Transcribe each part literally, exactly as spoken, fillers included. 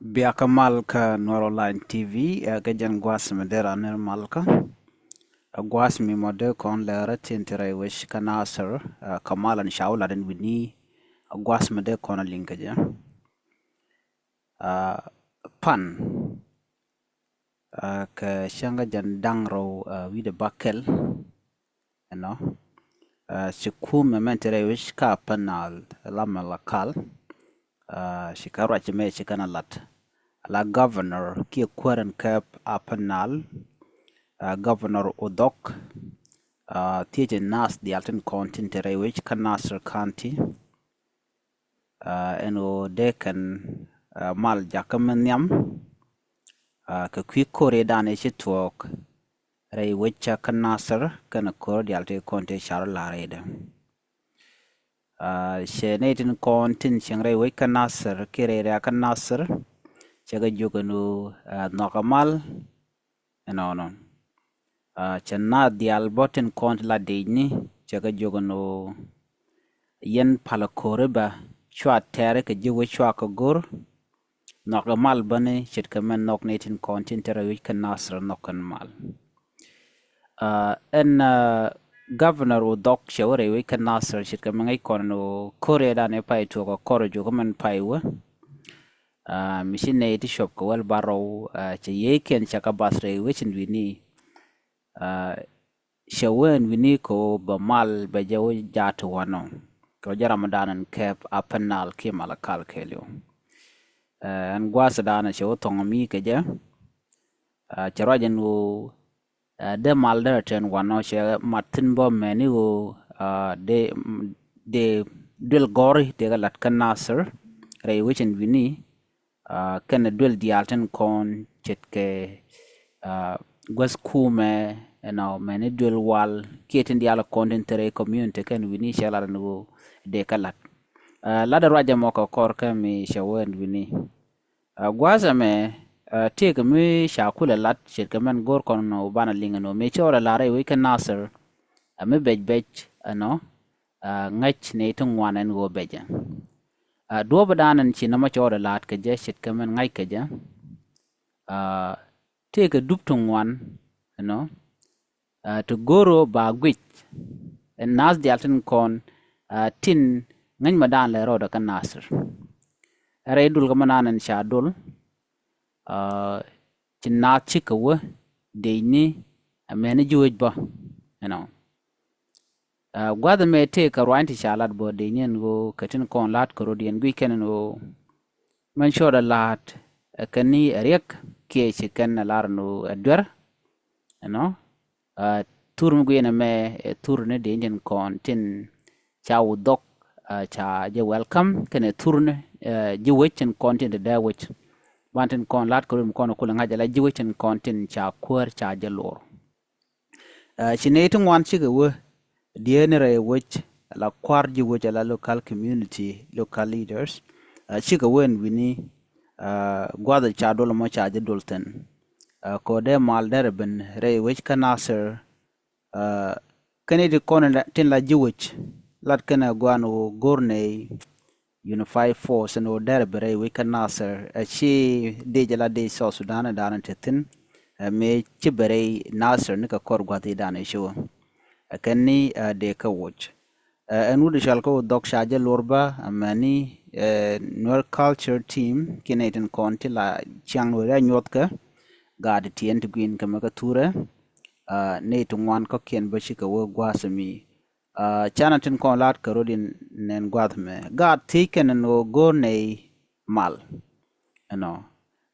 Biakä mal kä Nuɛr Online T V, ɛ kɛ jɛn gua̱a̱th mi dee raan ni mal kä. Ɛ gua̱a̱th mi mɔ dee kɔn lɛrä tin ti rɛy wec kä Nasir, ɛ kɛ mal ɛn ca wä lat ɛn wi̱ni, ɛ gua̱a̱th mi dee kɔn a liŋ kɛ jɛ. Ɛ pan, ɛ kɛ cäŋ kä jɛn da̱ŋ rɛw, ɛ wi̱cdɛ bäkɛl. Ɛnɔ, ɛ ci kumɛ mɛn ti rɛy wec kä Upper Nile, la Malakal, ɛ ci kɛ ruac mɛ ci kɛn a lat. La governor kiɛ kuäär ɛn kɛp Upper Nile, ɛ Governor Odhok, ɛ thiecɛ naath diaal tin kɔn tin ti rɛy wec kä Nasir County. Ɛ ɛn ɣöö dee kɛn, ɛ mal jakä mi nhiam, ɛ kɛ kui̱ ko̱r i̱ dan i̱ ci tuɔɔk rɛy wec kä Nasir kɛnɛ ko̱r diaal ti kɔn ti car la rɛydɛ. Ɛ cɛ nɛy tin kɔn tin cieŋ rɛy wec kä Nasir kiɛ rɛy rɛ̈ɛ̈kä Nasir, cɛ kɛ jiök ɛn ɣöö, ɛ nhɔkä mal, ɛnɔnɔ. Ɛ cɛ naath diaal bä tin kɔn ti la dicni, cɛ kɛ jiök ɛn ɣöö yɛn palä ko̱ri bä cua tɛɛri kɛ ji̱ wec cua kɛ go̱r, nhɔkä mal bäni ce̱tkɛ mɛn nhɔk nɛy tin kɔn tin ti rɛy wec kä Nasir nhɔk kɛn mal. Ɛ ɛn, ɛ Governor Odhok cɛ wä rɛy wec kä Nasir ce̱tkɛ mɛ ŋäc kɔn ɛn ɣöö ko̱r i̱ dan i̱ pay tuɔɔk ɛ kɔr ɛ jiök mɛn pay wä. Ɛ mi ci nɛy ti cuɔp kɛ wäl barɔw, ɛ cɛ yiëëkiɛn cɛ kɛ bath rɛy wec ɛn wi̱ni. Ɛ cɛ wä ɛn wi̱ni kɛ ɣöö bɛ mal bɛ jɛ wä jaat ti wanɔ. Kɛ ɣöö jɛ ramdan ɛn kɛp Upper Nile kiɛ Malakal kɛɛliw. Ɛ ɛn gua̱a̱th dan cɛ wä thɔŋ mi kɛ jɛ. Ɛ cɛ ruac ɛn ɣöö, ɛ dee mal derɛ tɛn wanɔ cɛ mat thi̱n bä mɛni ɣöö, ɛ dee, dee duel gɔ̱ri dee kɛ lat kä Nasir rɛy wec ɛn wi̱ni. Ɛ kɛnɛ duel diaal tin kɔn ce̱tkɛ, ɛ guäth kumɛ, ɛnɔ mɛni duel wal kiɛ tin diaal kɔn tin te rɛy community kɛn wi̱ni cɛ lat ɛn ɣöö dee kɛ lat. Ɛ lat ɛ ruac ɛmɔ kɛ kɔr kä mi cɛ wä ɛn wi̱ni. Ɛ gua̱a̱th ɛmɛ, ɛ tëëkɛ mi ca kulɛ lat ce̱tkɛ mɛn go̱r kɔn ɛn ɣöö banɛ liŋ ɛn ɣöö mi cɛ wä rɛ lar rɛy wec kä Nasir, ɛ mi bɛc bɛc ɛnɔ, ɛ ŋäc nɛy ti ŋuan ɛn ɣöö bɛcɛ. Ɛ duɔ̱ɔ̱p dan ɛn ci nɔmɔ cɛ wä rɛ laat kɛ jɛ ce̱tkɛ mɛn ŋa̱c kɛ jɛ. Ɛ tëëkɛ dup ti ŋuan ɛnɔ, ɛ ti go̱r ɣöö ba guic ɛn naath diaal tin kɔn, ɛ tin ŋäc mɛ dan lɛ rɔɔdɛ kä Nasir. Ɛ rɛy dul kä mɛ nan ɛn ca dul, ɛ ci naath cikɛ wä dicni, ɛ mɛni ji̱ wec bä ɛnɔ. Ɛ gua̱th ɛmɛ tëëkɛ ruany ti ca lat bä dicni ɛn ɣöö kɛ tin kɔn la̱t kɛ rɔ̱diɛn guic kɛn ɛn ɣöö mɛn cɔɔdɛ la̱t, ɛ kɛn ni ɛ riɛk kiɛ ci kɛn ɛ lar ɛn ɣöö ɛ duer ɛnɔ. Ɛ thur mi guiɛn ɛmɛ ɛ thur ni dee tin kɔn tin ca Odhok, ɛ ca jɛ welcome kɛnɛ thur ni, ɛ ji̱ wec tin kɔn tin dee dee wec. Ban tin kɔn la̱t kɛ run kɔn kulɛ ŋa̱c ala ji̱ wec tin kɔn tin ca kuäär ca jɛ lor. Ɛ ci nɛy ti ŋuan cikɛ wä diee ni rɛy wec ala kua̱r ji̱ wec ala local community, local leaders. Ɛ cikɛ wä ɛn wi̱ni, ɛ gua̱th ca dol mɔ ca jɛ dol thi̱n. Ɛ kɛ ɣöö dee mal derɛ ben rɛy wec kä Nasir, ɛ kɛn i̱ ti kɔn tin la ji̱ wec lat kɛn ɛ gua̱n ɣöö go̱r nɛy Unified Force ɛn ɣöö derɛ ben rɛy wec kä Nasir, ɛ ci dec ala dec South Sudan ɛ da̱a̱n te thi̱n, ɛ mëë ci ben rɛy Nasir ni kɛ kɔr gua̱th i̱ da̱a̱n ɛ ci wä. Ɛ kɛn ni, ɛ dee kä woc. Ɛ ɛn wut cɔal kä Odhok ca jɛ luɔr bä, ɛ mɛni, ɛ Nuer Culture Team kiɛ nɛy tin kɔn ti la ciaŋ Nuer ya nyuɔthkɛ gaat tiɛn ti gui̱n kɛ mɛ kä thurɛ. Ɛ nɛy ti ŋuan kɔ̱kiɛn bä cikɛ wä gua̱a̱th mi. Ɛ canɛ tin kɔn la̱t kɛ rot in nɛn gua̱a̱th mɛ. Gaat thiec kɛn ɛn ɣöö go̱r nɛy mal ɛnɔ.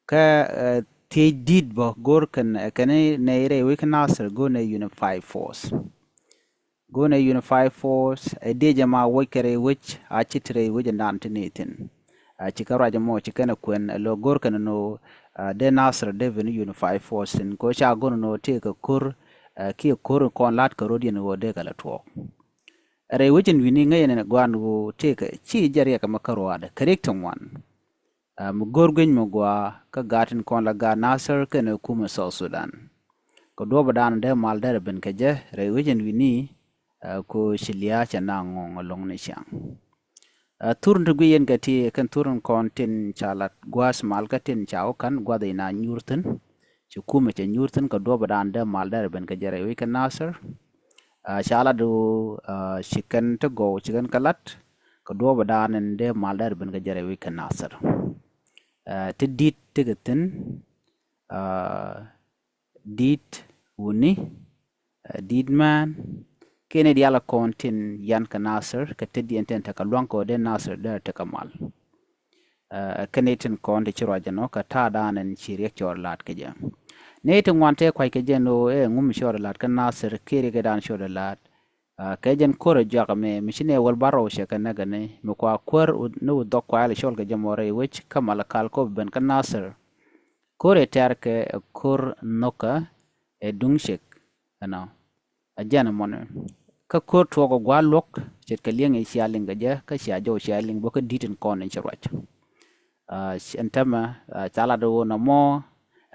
Kä, ɛ thiec di̱t bä go̱r kɛn, ɛ kɛn nɛy rɛy wec kä Nasir go̱r nɛy Unified Force. Go̱r nɛy Unified Force ɛ diec ɛma woc kɛ rɛy wec, a ci ti rɛy wec ɛn dan ti ni thi̱n. A ci kä ruac ɛmɔ ci kɛn ɛ kuɛn ɛ lo̱ go̱r kɛn ɛn ɣöö, ɛ dee Nasir dee ben Unified Force thi̱n kɛ ɣöö ca go̱r ɛn ɣöö tëëkɛ ko̱r, ɛ kiɛ ko̱r kɔn la̱t kɛ rot yɛn ɣöö dee kɛ lɛ tuɔɔk. Ɛ rɛy wec ɛn wi̱ni ŋäc ɛn ɛ gua̱a̱n ɣöö tëëkɛ ci jɛ riɛk ɛmɛ kä ruaadɛ kɛ riɛk ti ŋuan. Ɛ mi go̱r gui̱ny mi gɔaa kä gaat tin kɔn la gaat Nasir kɛnɛ kumɛ South Sudan. Kɛ duɔ̱ɔ̱p ɛ dan dee mal derɛ ben kɛ jɛ rɛy wec ɛn wi̱ni, ɛ ko ci lia̱a̱ cɛ na ŋɔ̱ŋ ɛlɔ̱ŋ ni ciaŋ. Ɛ, thurun ti guiy yɛn kɛ ti kɛn thurun kɔn tin ca lat gua̱a̱th mal kä tin ca wä ka̱n gua̱th in a nyuur thi̱n. Ci kumɛ cɛ nyuur thi̱n kɛ duɔ̱ɔ̱p dan dee mal dɛr ben kɛ jɛ rɛy wec kä Nasir. Ɛ, ca lat du, ɛ, ci kɛn ti gɔw ci kɛn kɛ lat kɛ duɔ̱ɔ̱p dan in dee mal dɛr ben kɛ jɛ rɛy wec kä Nasir. Ɛ, ti di̱t ti kɛ thi̱n, ɛ, di̱t wuni, ɛ, di̱t mään, kɛn i̱ diaal kɔn tin yan kɛ Nasir kɛ ti diɛn tin tekɛ luaŋ kɛ wä dee Nasir dee tekɛ mal. Ɛ, kɛn i̱ tin kɔn ti ci ruac ɛnɔ kɛ ta̱a̱ dan in ci riɛk cɔɔr laat kɛ jɛ. Nɛy ti ŋuan tëë kuac kɛ jɛ ɛn ɣöö ɛ ŋum cɔɔr laat kä Nasir kiɛ riɛk dan cɔɔr laat. Ɛ, kɛ jɛn ko̱r ɛ juak ɛmɛ mi ci nɛ wäl bar rɔw cɛ kɛ näk ɛni mi kua kuäär ni wä dhɔk kua ɛl cɔl kɛ jɛ mɔ rɛy wec kä mal kal kop ben kä Nasir. Ko̱r ɛ tɛ̈r kɛ ɛ ko̱r nhökä ɛ duŋ cek ɛnɔ. Ɛ jɛn ɛmɔni kä ko̱r tuɔɔk ɛ gua̱a̱r luɔ̱k ce̱tkɛ li̱eŋ ɛ cia liŋ kɛ jɛ kä cia jɔw cia liŋ bä kä di̱t in kɔn in ci ruac. Ɛ, ɛn täämɛ, ɛ, ca lat ɣöö nɔmɔ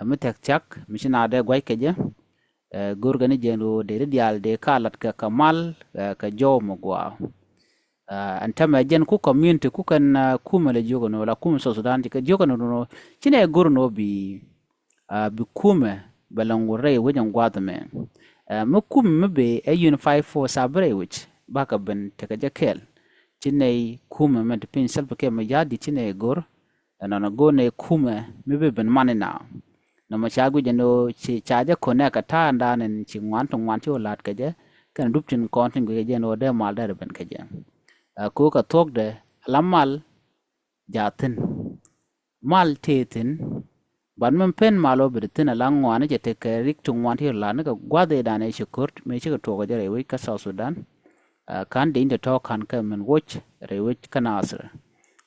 ɛ mi thia̱k thia̱k mi ci naath dee gua̱c kɛ jɛ. Ɛ, go̱rkɛ ni jɛn ɣöö dee di diaal dee ka lat kɛ kɛ mal, ɛ, kɛ jɔw mi gua̱a̱. Ɛ, ɛn täämɛ jɛn ku community ku kɛn, ɛ, kumɛ lɛ jiök ɛn ɣöö la kumɛ South Sudan ci kɛ jiök ɛn ɣöö ci nɛ go̱r ɛn ɣöö bi, ɛ, bi kumɛ bɛ lɛ ŋut rɛy wec ɛn gua̱a̱th ɛmɛ. Ɛ, mi kumɛ mi bëë ɛ unified force a bi rɛy wec bakɛ ben tekɛ jɛ kɛɛl. Ci nɛy kumɛ mɛn ti piny Salva Kiir Mayardit ci nɛy go̱r. Ɛnɔnɔ go̱o̱r nɛy kumɛ mi bi ben man ina. Nɔmɔ ca guic ɛn ɣöö ci ca jɛ connect kɛ ta̱a̱ ɛn dan in ci ŋuan ti ŋuan ci wä la̱t kɛ jɛ kɛnɛ dup tin kɔn tin guic kɛ jɛ ɛn ɣöö dee mal dee rɛ ben kɛ jɛ. Ɛ, ko̱o̱k kɛ thuɔ̱kdɛ ala mal jaathin. Mal tëë thi̱n. Bat min pen mal wä bi thi̱n ala ŋuani cɛ tekɛ rik ti ŋuan ti lat ni kɛ gua̱th ëëdan ëë ci ko̱r mëë cikɛ tuɔɔk kɛ jɛ rɛy wec kä South Sudan. Ɛ, ka̱n dee in te tɔ̱ ka̱n kɛ min woc rɛy wec kä Nasir.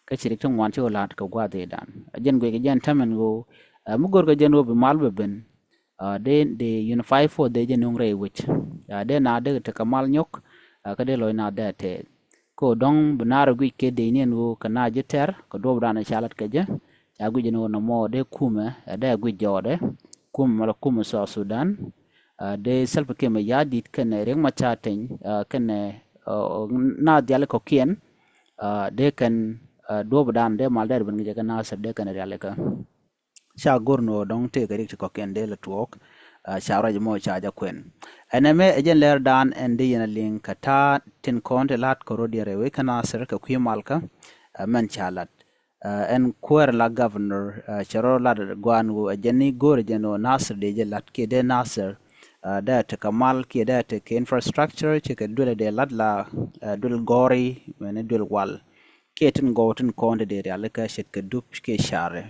Kä ci rik ti ŋuan ci wä lat kɛ gua̱th ëëdan. Ɛ jɛn guic kɛ jɛn täämɛ ɛn ɣöö, ɛ, mi go̱rkɛ jɛn ɣöö bi mal bɛ ben. Ɛ, dee, dee unified force dee jɛ nuŋ rɛy wec. Ɛ, dee na dee tekɛ mal nyɔk, ɛ, kä dee lɔc na dee tɛth. Kä dɔ̱ŋ bi naar guic kɛ dee ni ɛn ɣöö kɛ na ji̱ tɛr kɛ duɔ̱ɔ̱p dan ca lat kɛ jɛ. Ca guic ɛn ɣöö nɔmɔ dee kumɛ, ɛ, dee guic jɔɔdɛ. Kumɛ mɔ la kumɛ South Sudan. Ɛ, dee Salva Kiir Mayardit kɛnɛ Riek Machar Teny, ɛ, kɛnɛ, ɛ, na diali kɔ̱kiɛn, ɛ, dee kɛn, ɛ, duɔ̱ɔ̱p dan dee mal dee ben kɛ jɛ kɛ Nasir dee kɛn rialikä. Ca go̱r ni ɣöö dɔ̱ŋ tëëkɛ rik ti kɔ̱kiɛn dee lɛ tuɔɔk, ɛ, ca ruac mɔ ca jɛ kuɛn. Ɛn ɛmɛ ɛ jɛn lɛr dan ɛn dee yɛn a liŋ kɛ ta̱a̱ tin kɔn ti la̱t kɛ rɔ̱diɛn rɛy wec kä Nasir kɛ kui̱ malkä, ɛ, mɛn ca la̱t. Ɛ, ɛn kuäär la governor, ɛ, cɛ rɔ lat gua̱a̱n ɣöö ɛ jɛn ni go̱o̱rɛ jɛn ɣöö Nasir dee jɛ la̱t kiɛ dee Nasir, ɛ, dee tekɛ mal kiɛ dee tekɛ infrastructure cikɛ duël dee la̱t la, ɛ, duël gɔ̱ri mɛni duël wal. Kiɛ tin gɔw tin kɔn ti dee rialikä ce̱tkɛ dup kiɛ carɛ.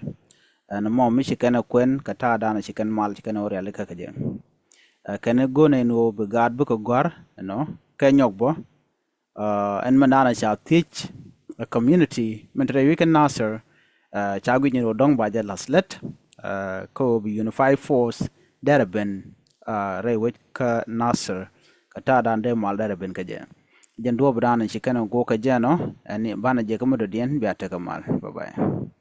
Ɛn mɔ mi ci kɛn ɛ kuɛn kɛ ta̱a̱ danɔ ci kɛn mal ci kɛn ɛ wä rialikä kɛ jɛ. Ɛ, kɛn ɛ go̱o̱nɛ ni ɣöö bi gaat bikɛ gɔ̱a̱r ɛnɔ kɛ nyɔk bä. Ɛ, ɛn mɛn danɔ ca thiec, ɛ, community mɛn te rɛy wec kä Nasir, ɛ, ca guic ni ɣöö dɔ̱ŋ ba jɛ la̱th lät, ɛ, kä ɣöö bi unified force derɛ ben, ɛ, rɛy wec kä Nasir kɛ ta̱a̱ dan dee mal derɛ ben kä jɛ. Jɛn duɔ̱ɔ̱p dan ci kɛn ɛ guɔk kɛ jɛ ɛnɔ ɛn banɛ jɛ kä mi dɔ̱diɛn bia tekɛ mal. Bye bye.